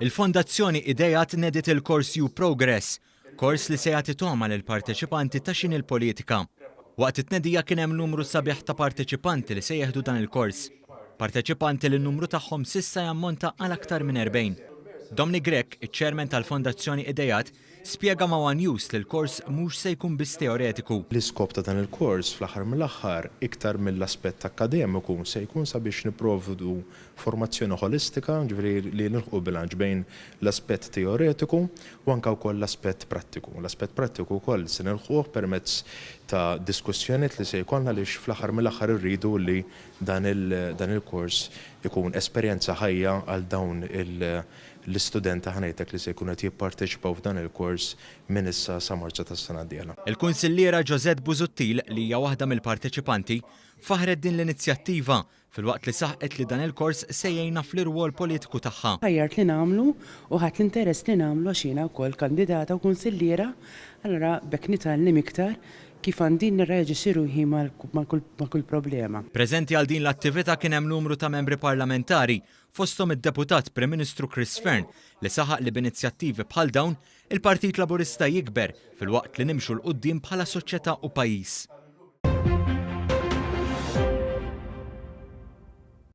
Il-Fondazzjoni Ideat nediet il-kors You Progress, kors li se jagħti togħma lill-parteċipanti ta' x'inhi l-politika. Waqt it-tnedija kien hemm numru sabiħ ta' parteċipanti li se jieħdu dan il-kors. Parteċipanti li n-numru tagħhom s'issa jammonta għal aktar minn 40. Dominic Grech, iċ-Chairman tal-Fondazzjoni Ideat, Spjega ma' one News li l-kors mhux se jkun biss teoretiku. L-iskop ta' dan il-kors fl-aħħar mill-aħħar, iktar mill-aspett akkademiku, se jkun sabiex nipprovdu formazzjoni ħolistika, jiġifieri li nilħqu bilanċ bejn l-aspett teoretiku u anke wkoll l-aspett prattiku. L-aspett prattiku wkoll se nilħquh permezz ta' diskussjonijiet li se jkollna għaliex fl-aħħar mill-aħħar irridu li dan il-kors ikun esperjenza ħajja għal dawn il- l-istudenti ħa ngħidlek li se jkunu qed jipparteċipaw f'dan il-kors minn issa sa Marzu tas-sena d-dieħla. Il-Kunsilliera Josette Busuttil, li hija waħda mill-parteċipanti, faħħret din l-inizjattiva filwaqt li saħqet li dan il-kors se jgħinha fl-irwol politiku tagħha. Ħajjart li nagħmlu u ħadt l-interess li nagħmlu għax jiena wkoll kandidata u kunsilliera, allura b'hekk nitgħallem iktar kif għandi nirreaġixxi ruħi ma' kull problema. Preżenti għal din l-attività kien hemm numru ta' membri parlamentari fosthom id-Deputat Prim Ministru Chris Fearne li saħaq li b'inizjattivi bħal dawn, il-Partit Laburista jikber filwaqt li nimxu 'l quddiem bħala soċjetà u pajjiż.